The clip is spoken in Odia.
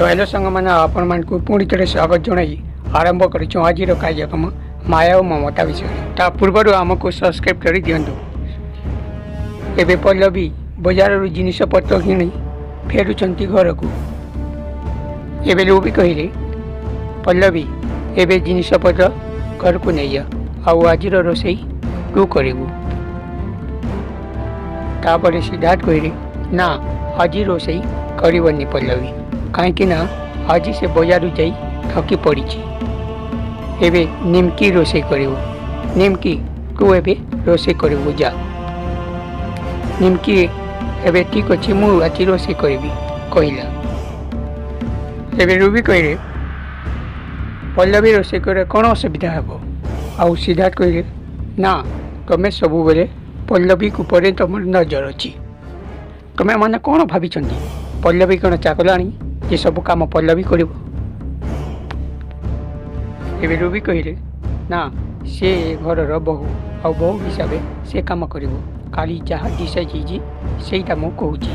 ହ୍ୟାଲୋ ସାଙ୍ଗମାନେ, ଆପଣମାନଙ୍କୁ ପୁଣି ଥରେ ସ୍ୱାଗତ ଜଣାଇ ଆରମ୍ଭ କରିଛୁ ଆଜିର କାର୍ଯ୍ୟକ୍ରମ ମାୟା ଓ ମମତା ବିଷୟରେ। ତା ପୂର୍ବରୁ ଆମକୁ ସବସ୍କ୍ରାଇବ୍ କରିଦିଅନ୍ତୁ। ଏବେ ପଲ୍ଲବୀ ବଜାରରୁ ଜିନିଷପତ୍ର କିଣି ଫେରୁଛନ୍ତି ଘରକୁ। ଏବେ ରୁବି କହିଲେ, "ପଲ୍ଲବୀ, ଏବେ ଜିନିଷପତ୍ର ଘରକୁ ନେଇଯା ଆଉ ଆଜିର ରୋଷେଇ ତୁ କରିବୁ।" ତାପରେ ସିଦ୍ଧାର୍ଥ କହିଲେ, "ନା, ଆଜି ରୋଷେଇ କରିବନି ପଲ୍ଲବୀ, କାହିଁକି ନା ଆଜି ସେ ବଜାରରୁ ଯାଇ ଥକି ପଡ଼ିଛି। ଏବେ ନିମକି ରୋଷେଇ କରିବ। ନିମକି, ତୁ ଏବେ ରୋଷେଇ କରିବୁ, ଯା।" ନିମକି ଏବେ "ଠିକ୍ ଅଛି, ମୁଁ ଆଜି ରୋଷେଇ କରିବି" କହିଲା। ଏବେ ରୁବି କହିଲେ, "ପଲ୍ଲବୀ ରୋଷେଇ କରିବା କ'ଣ ଅସୁବିଧା ହେବ?" ଆଉ ସିଦ୍ଧାର୍ଥ କହିଲେ, "ନା, ତମେ ସବୁବେଳେ ପଲ୍ଲବୀ ଉପରେ ତମର ନଜର ଅଛି। ତମେ ମାନେ କ'ଣ ଭାବିଛନ୍ତି, ପଲ୍ଲବୀ କ'ଣ ଚାକରାଣୀ ଯେ ସବୁ କାମ ପଲ୍ଲବୀ କରିବ?" ଏବେ ରୁବି କହିଲେ, "ନା, ସେ ଏ ଘରର ବୋହୂ ଆଉ ବୋହୂ ହିସାବରେ ସେ କାମ କରିବ। କାଲି ଯାହା ଡିସାଇଡ୍ ହେଇଛି, ସେଇଟା ମୁଁ କହୁଛି।"